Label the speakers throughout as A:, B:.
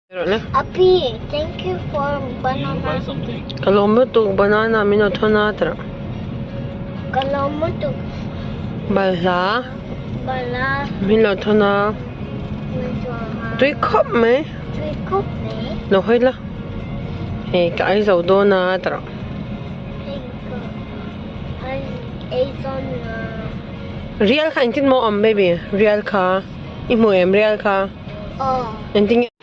A: Api, thank you for banana.
B: Ka lawm lutuk banana min lo thawn a tawrh.
A: Ka lawm lutuk.
B: Balhla.
A: Balhla.
B: Min lo thawn a.
A: Min thawn a.
B: Tui khawp mai.
A: Tui khawp mai.
B: Lo hawi la. Hei ka ei zo dawn a tawrh.
A: Hei ka ei dawn a.
B: Rial kha engtin maw awm baby? Rial kha i hmu em rial kha?
A: Aw.
B: Engtin nge?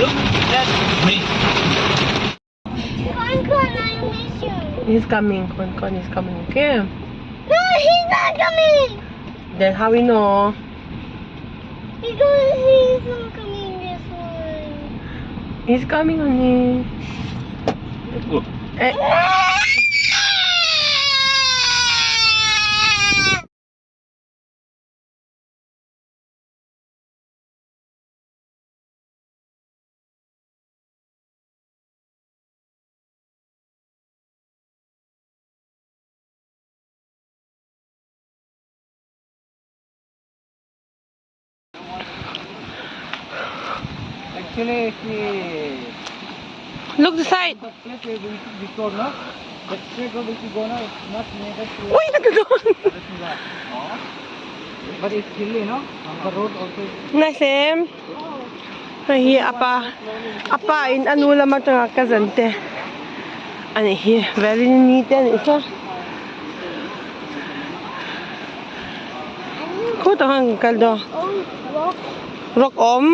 C: Look at me.
A: Con Con, I miss you.
B: He's coming, Con Con is coming, okay?
A: No, he's not coming.
B: Then how we know?
A: Because he's not coming this one.
B: He's coming, honey.
C: Look.
B: Eh.
C: Actually, she
B: Look the side.
C: the place where we go, no? The straight road which we go now, it's not near the
B: Uy, nagdadon.
C: But it's hilly, no? The road also is
B: Nice, em. Hei hi apa apa in anu lama tanga ka zan te ani hi velini te ani sa khu tak ang kal do rock om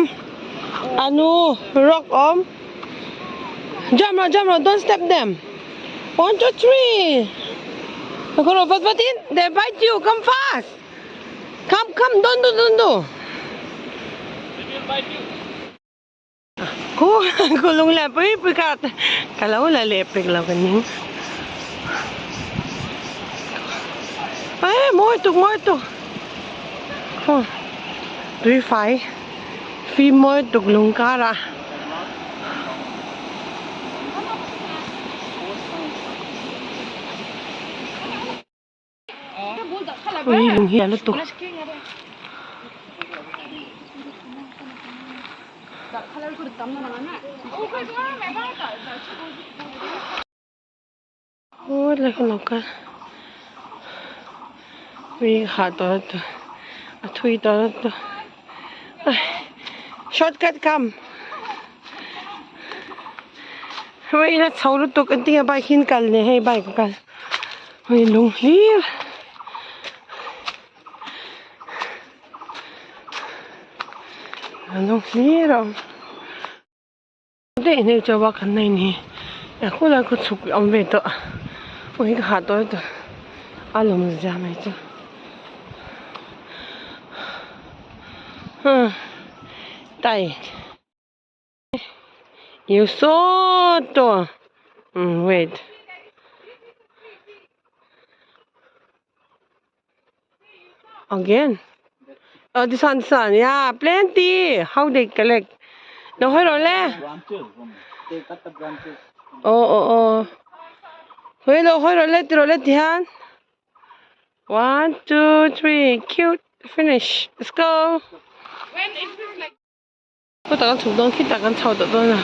B: anu rock om jump ro jump ro don't step them one two three Koro vat vatin they bite you come fast come come don't do don't do Khu khu lung le pui pui ka ka lo la le pek lo ka ning. Ê moi tuk moi tuk. Khu tui fai fi moi tuk lung ka ra. Ui lung hi a lutuk. Aw lai ka lo kal ui ka hah tawh lutuk a thui tawh lutuk shortcut come ui la chho lutuk engtin nge bike hi an kal le hei bike a kal ui lung hlir. A lung hlir a awm daih hnu chu walk an nei ni a khulai khaw chhuk a awm ve tawh ui ka hah tawh lutuk a lawm zia mai chu huh tai you saw to wait again oh this one this one yeah plenty how they collect no hơi rồi le
C: They cut the branches.
B: oh oh oh hơi rồi hơi rồi le rồi le thì han one two three cute finish let's go Khaw tak an chhuk dawn khi tak an chho tawh dawn a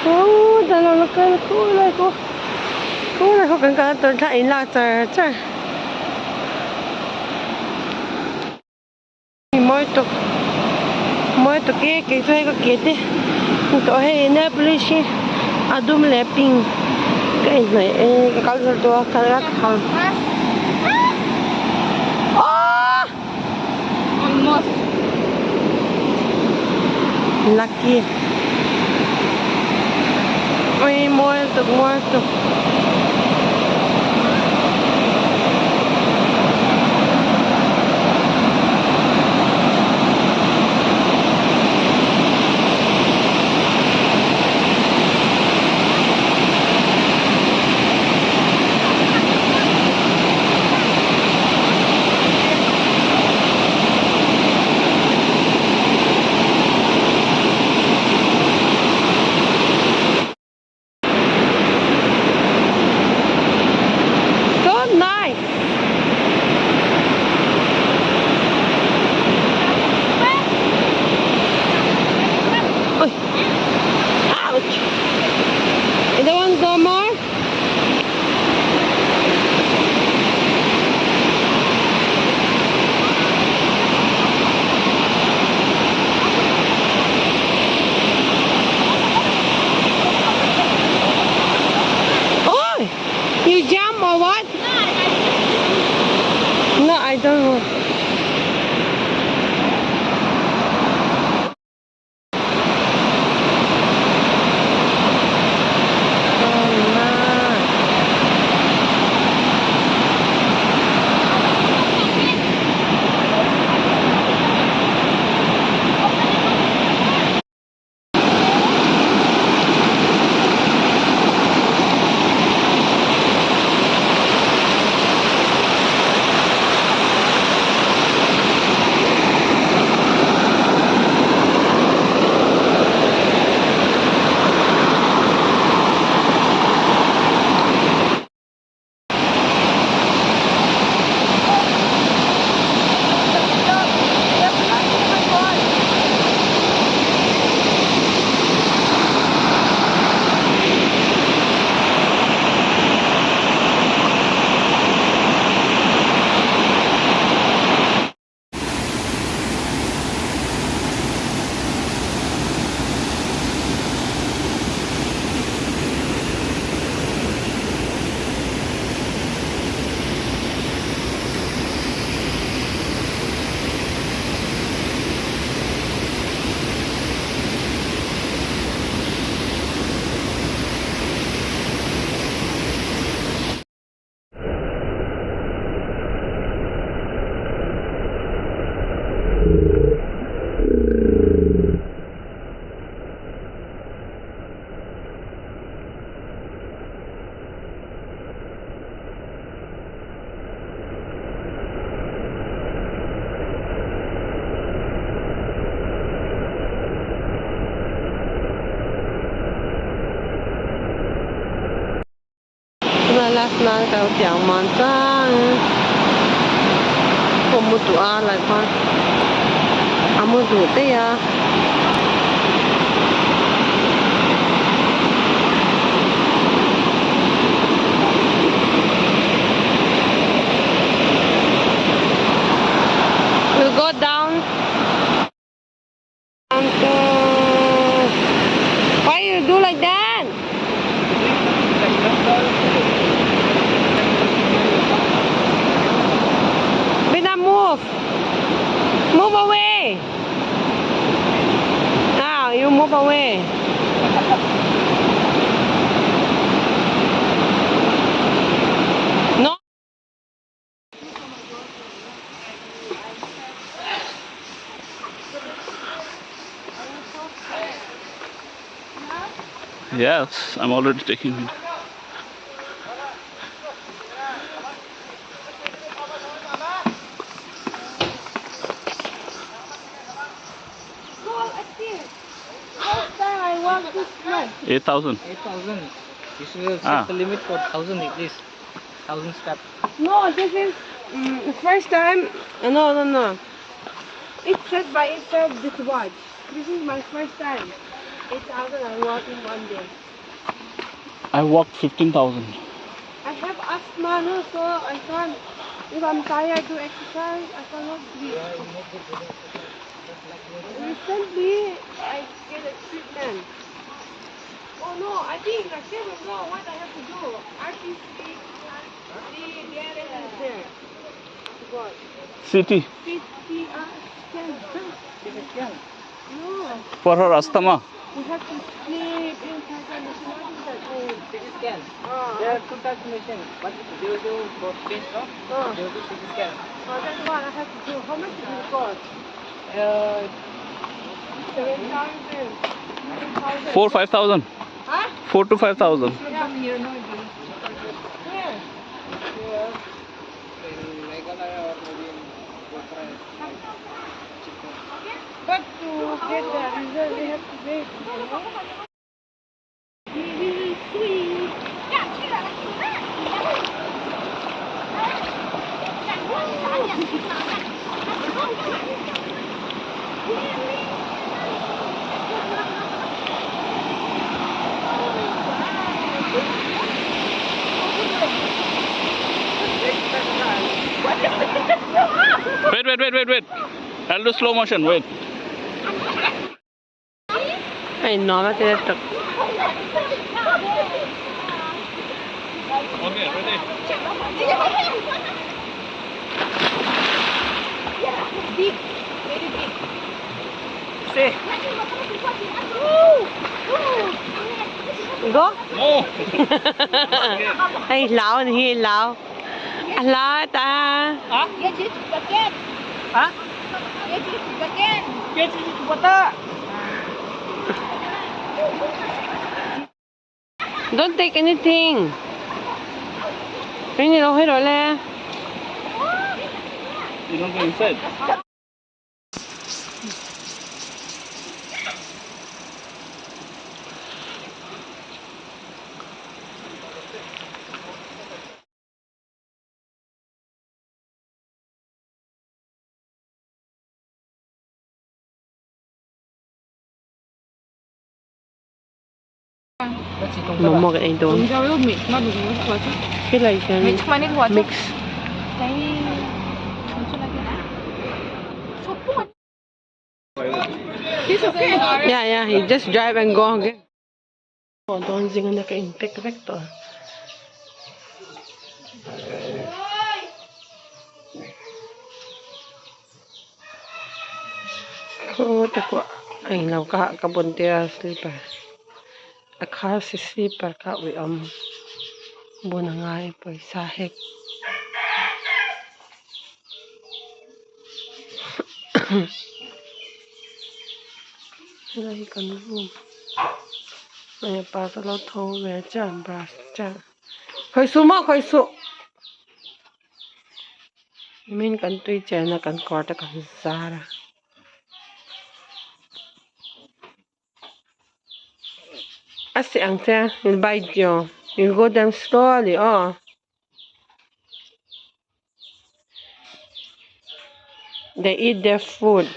B: aww dan lo la kal khu lai khu khu lai khu kan kal a tawrh thla in lak char char mawi tuk mawi tuk e kei chu hei ka ke te tawh hei nail polish hi a dum leh pink ka inhnawih e ka kal zawr tawh a kal a ka aww. Lucky. Ui, mawi tuk, mawi tuk. don't know. Last na ka tiang man chang ko mu tu a lai khan amu du te ya. We'll go down. Why you do like that? Bina, move. Move away. Now you move away. No.
D: Yes, I'm already taking it.
B: Go, Ati. First time I walk this much.
D: 8,000.
C: 8,000. You should set the limit for 1,000 at least. 1,000 steps.
B: No, this is first time. No, no, no. It set by itself this watch. This is my first time. 8,000 I walk in one day.
D: I walked 15,000.
B: I have asthma, no, so I can't. If I'm tired to exercise, I cannot breathe. Recently, I get a treatment. Oh no, I think I can't know what I have to do. RTC, D, D, is there. God.
D: CT.
B: CT, scan.
C: CT scan.
B: No.
D: For her asthma.
B: We have to sleep inside the machine. What is that name?
C: CT scan. There are two types of machine. But they will do for face, no? They will do CT scan.
B: Oh, that's what I have to do. How much does it cost? 7,000.
D: 4 5,000.
B: Huh?
D: 4 to 5,000.
B: Yeah.
C: Here, no, it is
B: Where?
C: here in Meghalaya or maybe in Pokhara. Cheaper.
B: But to get the result, we have to wait. You know? This is sweet.
D: Wait, wait, wait, wait, wait. I'll do slow motion, wait.
B: I know that it took.
D: Okay, ready.
B: Go?
D: No.
B: Hei hlau ani hi hlau. A hlau ta. Don't take anything. Cái này đâu hết rồi le.
D: You don't go inside.
B: Momo kan ei dawn. Helai hian mix. Yeah, yeah, he just drive and go again. Aw dawn zing a ka in pack vek tawh a. Khaw te pawh a englo ka ka bun tir a slipper a khar si slipper kha a uih awm bun a ngai pawisa hek. Helai hi kan room hei pa chu lo tho ve chiah brush chiah khawi suh maw khawi suh. Nimin kan tui chen a kan kawr te kan zar a. A seh ang che will bite you you go down slowly aw. They eat their food.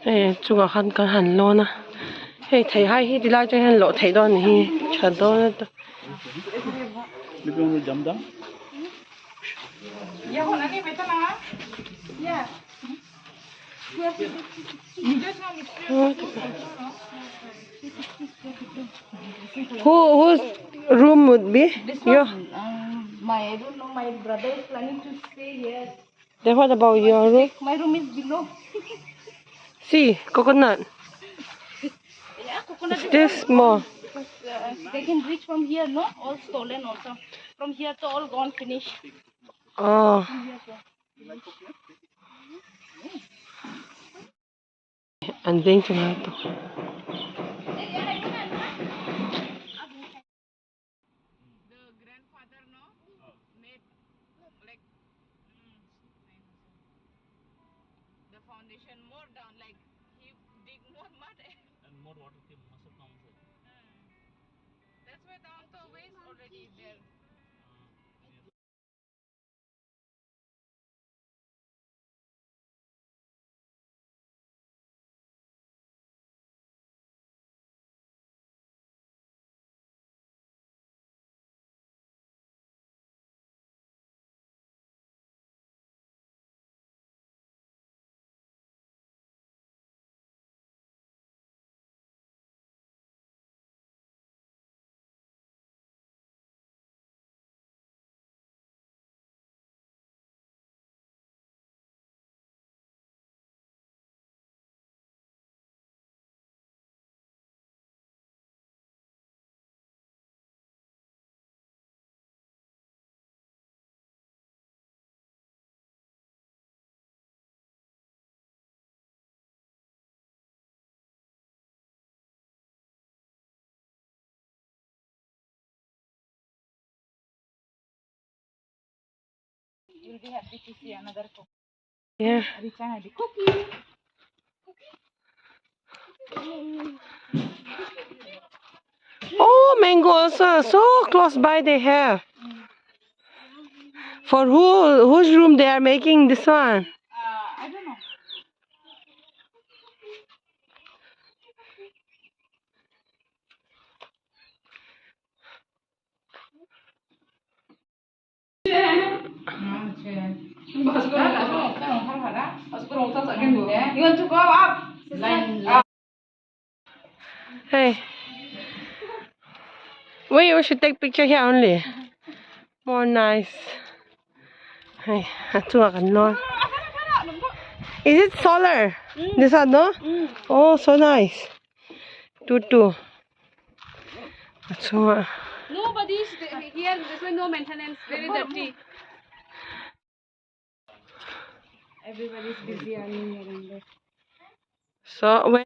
B: Hei chungah khan kan han lawn a hei thei hai hi tilai atang hian lawh theih dawn a ni hi tha dawn a Who whose room would be? Your.
E: My I don't know. My brother is planning to stay here.
B: Then what about your room?
E: My room is below.
B: See, coconut.
E: Yeah, coconut
B: It's this small.
E: Because they can reach from here, no? All stolen also. From here to all gone, finish.
B: Oh. An veng chu ngai tawh.
E: The grandfather, no, made like the foundation more down, like he dig more mud.
D: And more water came, must have come.
E: That's why down the waste already there. You'll be happy to see another cookie.
B: Yeah.
E: Richa had cookie.
B: Oh, mango also. So close by they have. For who whose room they are making this one?
E: I don't know. You want to go up?
B: Hey. Wait, we should take picture here only. More nice. Hey, Is it solar? This one, no? Oh, so nice. Two.
E: Nobody is here. There's no maintenance. Very dirty. Everybody is busy earning here and there.
B: So when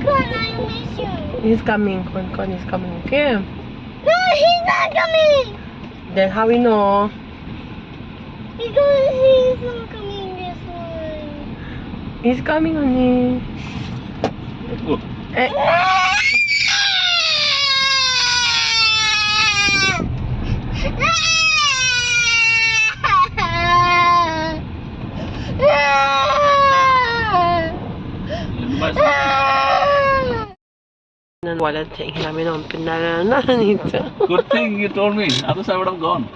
A: Con, I miss you.
B: He's coming, Con is coming, okay?
A: No, he's not coming.
B: Then how we know?
A: Because he's not coming this one.
B: He's coming, honey.
D: Oh.
B: Eh.
D: Good thing you told me, otherwise I would have gone.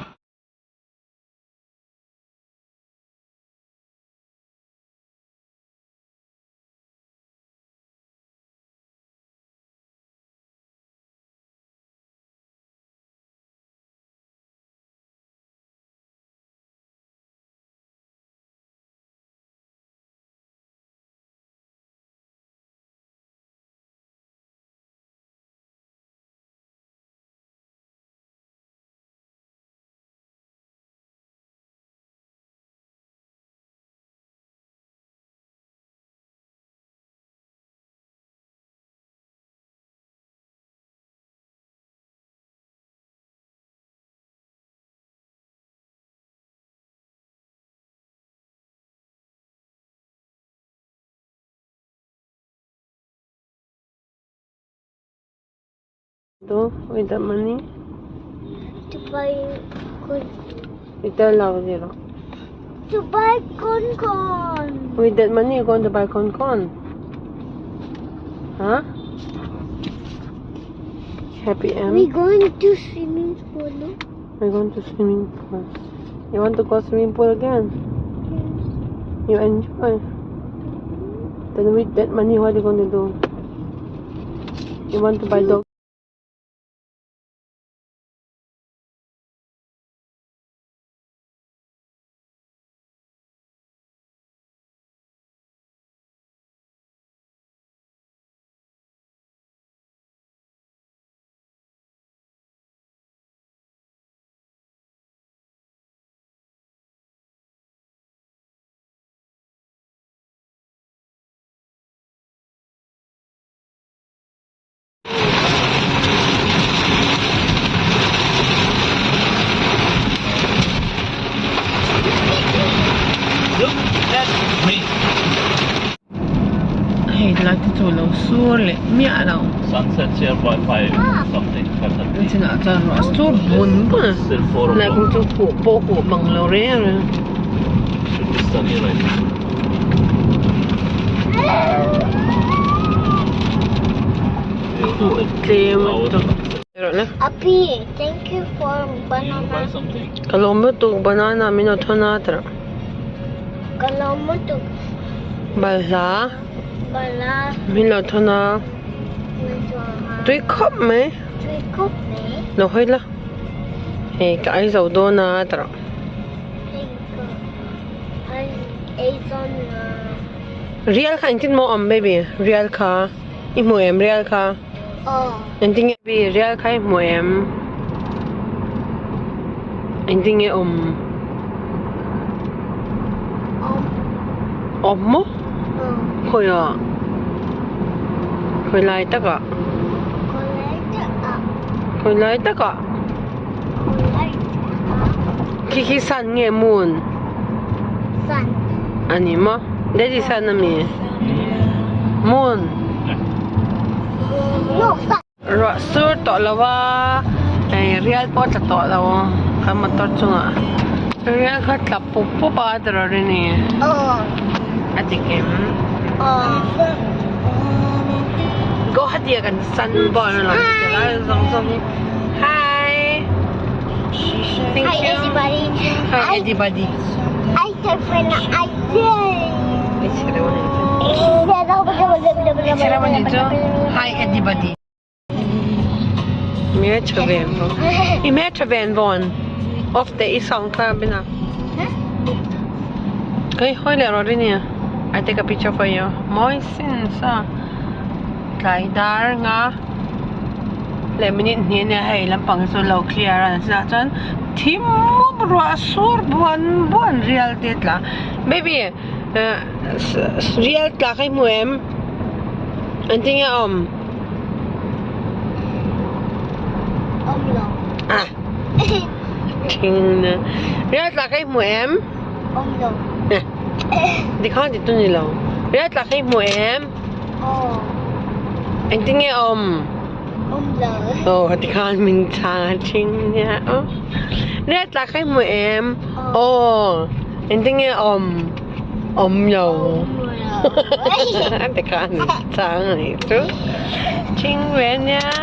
B: Do with the money?
A: To buy con.
B: You tell loud, zero.
A: To buy con con.
B: With that money, you're going to buy con con. Huh? Happy M.
A: We're going to swimming pool. No?
B: We're going to swimming pool. You want to go swimming pool again?
A: Yes.
B: You enjoy? Then with that money what you going to do? You want to buy dog?
D: Look at me.
B: Hei lai te chu lo sur leh miah lo.
D: Sunset here by 5 something, 5:30.
B: Chinah chuan ruah a sur bun bun a.
D: Still 4
B: Lai
D: o'clock.
B: kawng chu huh pawh huh mang lo reng reng.
D: Should be sunny right now.
B: Huh tlem a tawp.
A: Api, thank you for
D: You buy
A: banana.
D: something.
B: Ka lawm lutuk banana min lo thawn a tawrh.
A: Ka lawm lutuk
B: Balhla
A: balhla
B: min lo thawn a.
A: min thawn a.
B: Tui khawp mai.
A: Tui khawp mai.
B: Lo hawi la. Hei ka ei zo dawn a tawrh.
A: Hei ka ei dawn a.
B: Rial kha engtin maw awm baby? Rial kha i hmu em rial kha?
A: Aw.
B: Engtin nge baby rial kha i hmu em? Engtin nge awm?
A: Awm.
B: Awm maw?
A: Aw.
B: Khawi ah? Khawi lai takah?
A: Khawi lai takah.
B: Khawi lai takah?
A: Khawi lai takah.
B: Khi khi sun nge moon?
A: Sun.
B: A ni maw? Daddy sun a mi? Moon.
A: No, sun.
B: Ruah sur tawh lo a, hei rial pawh a tla tawh lo kan motor chungah. Rial kha tla pup pup a ti rawh rini. A dik em? Guwahati ah kan sun ball a lang ti lai zawng zawng hi. Hi. Thank
A: Hi
B: you.
A: everybody.
B: Hi everybody.
A: I I
B: Hi everybody. Me tha ven vawn. I me tha ven vawn. Off te i sound kha bina. Kai hoi le ro rini. I take a picture for you. Moi sin sa. Tlai dar nga leh minute hnih ania hei lampang hi chu lo clear a chutah chuan thim mup ruah sur buan buan rial te a tla baby ah rial tla kha i hmu em engtin nge a awm
A: awm lo
B: ah thing rial tla kha i hmu em
A: awm lo
B: tikhan ti tu ni lo rial tla kha i hmu em. Engtin nge awm?
A: Awm lo.
B: Aw tikhan min chhang a thing nia aw. Riat tlak kha i hmu em? Aw. Engtin nge awm? Awm lo. Tikhan min chhang a nih chu. Thing ve nia.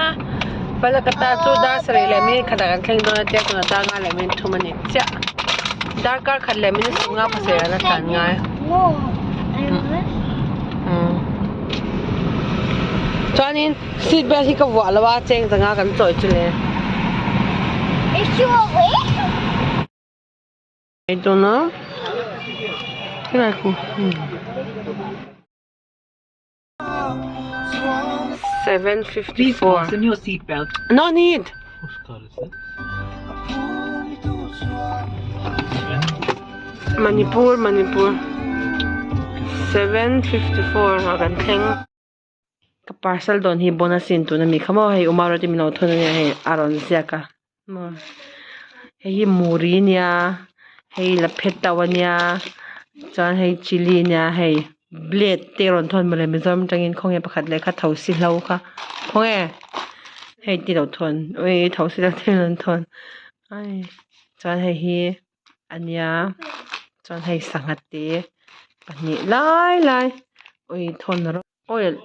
B: Palakata chu dar sarih leh minute khatah kan thleng dawn a tia tuna tanga leh minute thum a ni chiah. Darkar khat leh minute sawmnga pasarih an la tlan ngai. Chuanin seat belt hi ka vuah lo a cheng zanga kan chawi chu le. I don't know. Helai khu. 7:54.
C: Please fasten your seat belt.
B: No need.
D: Whose car is this?
B: Manipur, Manipur. 7:54 ah kan thleng. Ka parcel dawn hi bonus in tuna mi kha maw hei Umar te min lo thawn ania hei a rawn ziak a maw hei hi muri ania hei laphet tauh ania chuan hei chilli ania hei blade te a rawn thawn mawle Mizoram atangin khawnge pakhat leh kha thosi hlo kha khawnge hei te lo thawn ui thosi hlo te rawn thawn ai chuan hei hi ania chuan hei sangha te pahnih lai lai ui thawn rawh oil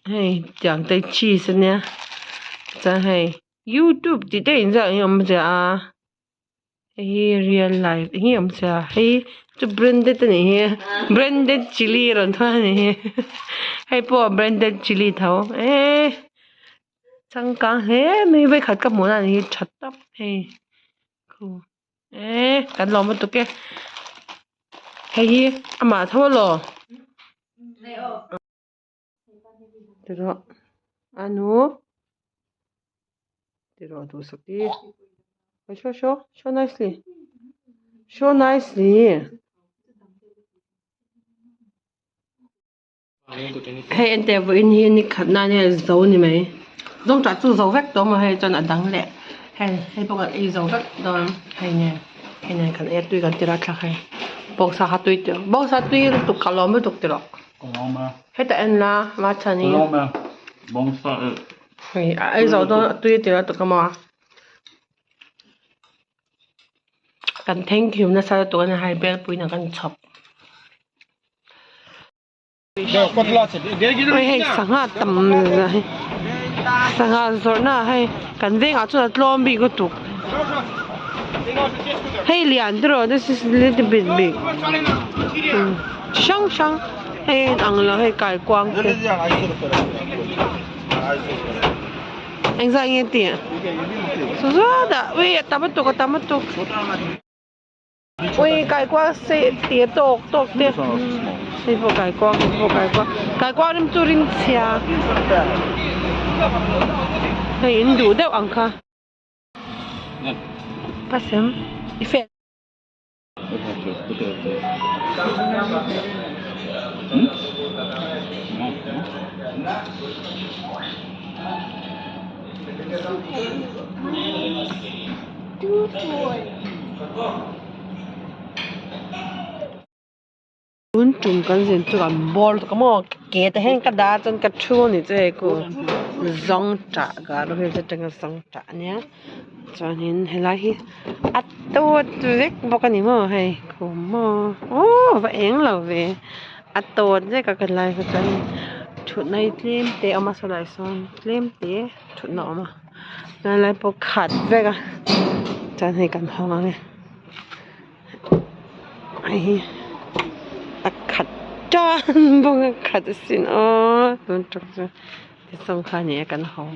B: hei tiang te cheese ania chuan hei youtube tih te inziak hi a awm zia a. Hei hi real life eng nge awm sia hei chu branded a nih hi branded chilli rawn thawn a nih hi hei pawh branded chilli tho eee changkang hle mai vawikhat ka hmuh na nih hi tha tawp hei khu eee kan lawm lutuk e hei hi amah tho alaw. Tirawh anu tirawh duhsak hi show show show nicely show nicely hei en teh vawiin hi ni khat nan hian zo ni mai zawngṭah chu zo vek tawh maw hei chuan a dang leh hei hei pawh kan ei zo vek dawn hei nen hei nen kan ei a tui kan ti râthlak hei bawngsa kha tui tawh bawngsa tui lutuk ka lawm lutuk tawh. Heta en la machhani hei a ei zo dawn a tui a ti reuh tak a maw kan thank you nasa lutuk a ni hai bel puiin a kan chhawp hei hei sangha tam hei sangha zawrhna ah hei kan vengah chuan a tlawm bik lutuk hei lian tiraw this is little bit big. Chi hrang hrang hei a in ang lo hei kaikuang te engzah nge tih saw zawt ah ui a tam lutuk a tam lutuk ui kaikuang sei tih a tawk tawk te hei pawh kaikuang hei pawh kaikuang kaikuang rim chu ring chhia hei in duh deuh ang kha pasem i fel. Tun tum kan zin chu kan bawr lutuk a maw ke te hian ka dah a chuan ka thu a ni chu hei ku zawng tah garo hills atanga zawng tah ania chuanin helai hi a tawt vek bawk a ni maw hei khu maw aw va eng lo ve a tawt vek a ka lai kha chuan thutna hi tlem te a awm a sawlai sawn tlem te thutna a awm a chuan helai pawh khat vek a chuan hei kan hawng ang e. Hei hi a khat tan bawk a khat asin aw tun ṭum chu ti sawm kha a ni a kan haw.